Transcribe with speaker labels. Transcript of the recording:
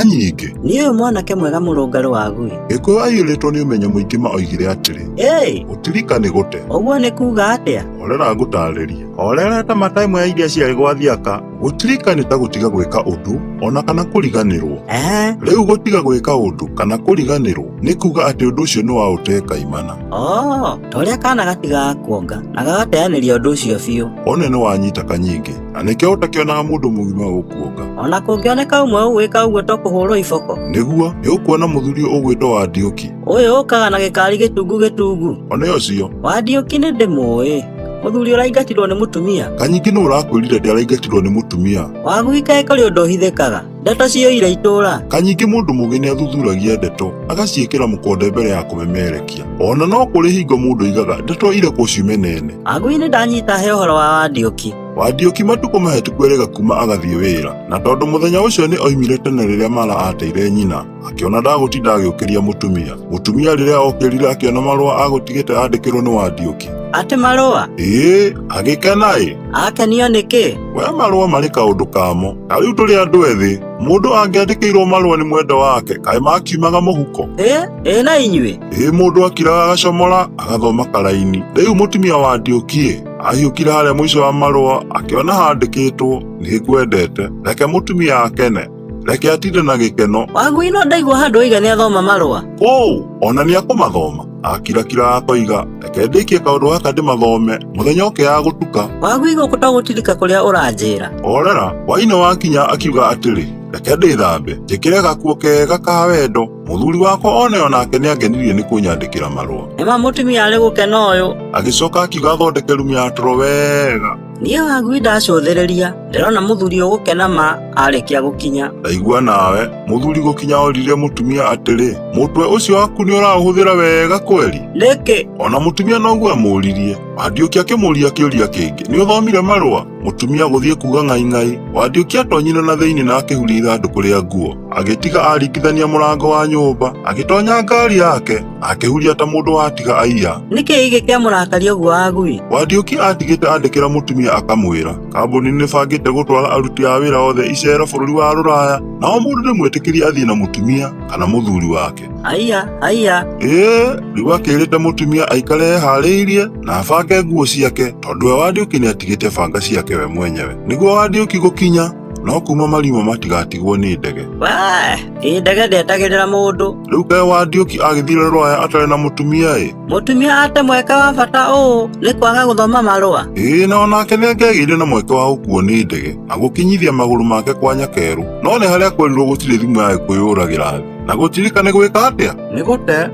Speaker 1: Kanyingĩ.
Speaker 2: Niĩ ũyũ mwanake mwega mũrũngarũ Wagui.
Speaker 1: Gĩkũyũ aiyũrĩtwo nĩ ũmenyo mũingĩ ma oigire atĩrĩ,
Speaker 2: Ĩĩ,
Speaker 1: gũtirika nĩ gũte.
Speaker 2: Ũguo nĩ kuuga atĩa?
Speaker 1: Horera ngũtarĩrie. Horera ta mata ĩmwe ya iria ciarĩ gwa Thiaka. Gũtirika nĩ ta gũtiga gwĩka ũndũ ona kana kũriganĩrwo.
Speaker 2: Ehe.
Speaker 1: Rĩu gũtiga gwĩka ũndũ kana kũriganĩrwo nĩ kuuga atĩ ũndũ ũcio nĩ waũte kaimana.
Speaker 2: Oo, ta ũrĩa kana gatigaga kuonga na gagateanĩria ũndũ ũcio biũ.
Speaker 1: One nĩ wanyita kanyingĩ na nĩkĩo ũtakĩonaga mũndũ mũgima ũkuonga.
Speaker 2: Ona kũngĩoneka ũmwe ũgwĩka ũguo to kũhũrwo iboko.
Speaker 1: Nĩguo, nĩ ũkuona mũthuri ũgwĩtwo Wandiũki.
Speaker 2: Ũyũ ũkaga na gĩkari gĩtungu gĩtungu.
Speaker 1: One ũcio.
Speaker 2: Wandiũki nĩ ndĩmũĩ. Mũthuri ũraingatirwo nĩ mũtumia.
Speaker 1: Kanyingĩ nũ ũrakwĩrire ndĩaraingatirwo nĩ mũtumia?
Speaker 2: Wagui kaĩ kũrĩ ũndũ ũhithĩkaga. Ndeto ciyũire itũũra.
Speaker 1: Kanyingĩ mũndũ mũũgĩ nĩathuthuragia ndeto agaciĩkĩra mũkonde mbere ya kũmemerekia. Ona no kũrĩ hingo mũndũ oigaga ndeto irekwo ciume nene.
Speaker 2: Wagui nĩ ndanyita he ũhoro wa Wandiũki.
Speaker 1: Wandiũki matukũ mahĩtũku erĩga kuma agathiĩ wĩra, na tondũ mũthenya ũcio nĩ oimire tene rĩrĩa Mara ateire nyina, akĩona ndagũtinda agĩũkĩria mũtumia. Mũtumia rĩrĩa okĩrire akĩona marũa agũtigĩte andĩkĩrwo nĩ Wandiũki.
Speaker 2: Atĩ marũa?
Speaker 1: Ĩĩ, agĩkena ĩ.
Speaker 2: Akenio nĩkĩ?
Speaker 1: We marũa marĩ kaũndũ kamo. Ta rĩu tũrĩ andũ ethĩ, mũndũ angĩandĩkĩirwo marũa nĩ mwendwa wake, kaĩ makiumaga mũhuko?
Speaker 2: Ĩ, ĩ na inyuĩ?
Speaker 1: Ĩ mũndũ akiraga agacomora, agathoma karaini. Rĩu mũtumia wa Wandiũki-ĩ, ahiũkire harĩa mũico wa marũa, akĩona handĩkĩtwo, nĩ ngwendete. Reke mũtumia akene. Reke atinde na gĩkeno.
Speaker 2: Wangui no ndaigua handũ oiga nĩ athoma marũa.
Speaker 1: Kũu, ona nĩ akũmathoma. Akirakira akoiga, reke ndĩkie kaũndũ gaka ndĩmathome, mũthenya ũkĩaga gũtuka.
Speaker 2: Wangui gũkũ to gũtirika kũrĩa ũranjĩra.
Speaker 1: Horera, hwainĩ wakinya akiuga atĩrĩ, reke ndĩthambe, njĩkĩre gakuo kega ka wendo, mũthuri wakwa one onake nĩ angenirie nĩ kũnyandĩkĩra marũa.
Speaker 2: Nĩma mũtumia arĩ gũkena ũyũ.
Speaker 1: Agĩcoka akiuga athondeke rumu ya toro wega.
Speaker 2: Niĩ Wangui ndacũthĩrĩria, ndĩrona mũthuri ũgũkena ma arĩkia gũkinya.
Speaker 1: Ndaigua nawe, mũthuri gũkinya oririe mũtumia atĩrĩ, mũtwe ũcio waku nĩ ũraũhũthĩra wega kweri?
Speaker 2: Nĩkĩ?
Speaker 1: Ona mũtumia noguo amũririe. Wandiũki akĩmũria kĩũria kĩngĩ, nĩ ũthomire marũa? Mũtumia gũthiĩ kuga ng'ai ng'ai. Wandiũki atonyire na thĩinĩ na akĩhuria ithandũkũ rĩa nguo. Agĩtiga aringithania mũrango wa nyũmba, agĩtonya ngari yake, akĩhuria ta mũndũ watiga aiya.
Speaker 2: Nĩkĩ gĩkĩ kĩamũrakaria ũguo Wangui?
Speaker 1: Wandiũki atigĩte andĩkĩra mũtumia akamwĩra, kambuni nĩ bangĩte gũtwara aruti a wĩra othe icera bũrũri wa Rũraya, na o mũndũ nĩ mwĩtĩkĩrie athiĩ na mũtumia kana mũthuri wake.
Speaker 2: Aiya, aiya.
Speaker 1: Ĩĩ, rĩu akĩrĩte mũtumia aikare eharĩirie na abange nguo ciake tondũ we Wandiũki nĩ atigĩte banga ciake we mwenyewe. Nĩguo Wandiũki gũkinya, no kuma mariuma matigatigwo nĩ ndege.
Speaker 2: Wee, ĩ ndege ndetagĩrĩra mũndũ.
Speaker 1: Rĩu kaĩ Wandiũki agĩthire Rũraya atarĩ na mũtumia ĩ?
Speaker 2: Mũtumia ate mweke wa bata ũũ nĩ kwaga gũthoma marũa.
Speaker 1: Ĩĩ na onake nĩ angĩagĩire na mweke wa gũkuo nĩ ndege na gũkinyithia magũrũ make kwa Nyakerũ, no nĩ harĩa kwerirwo gũtirĩ thimũ ya Gĩkũyũ ũragĩra thĩ. Na gũtirika nĩ gwĩka atĩa?
Speaker 2: Nĩ gũte.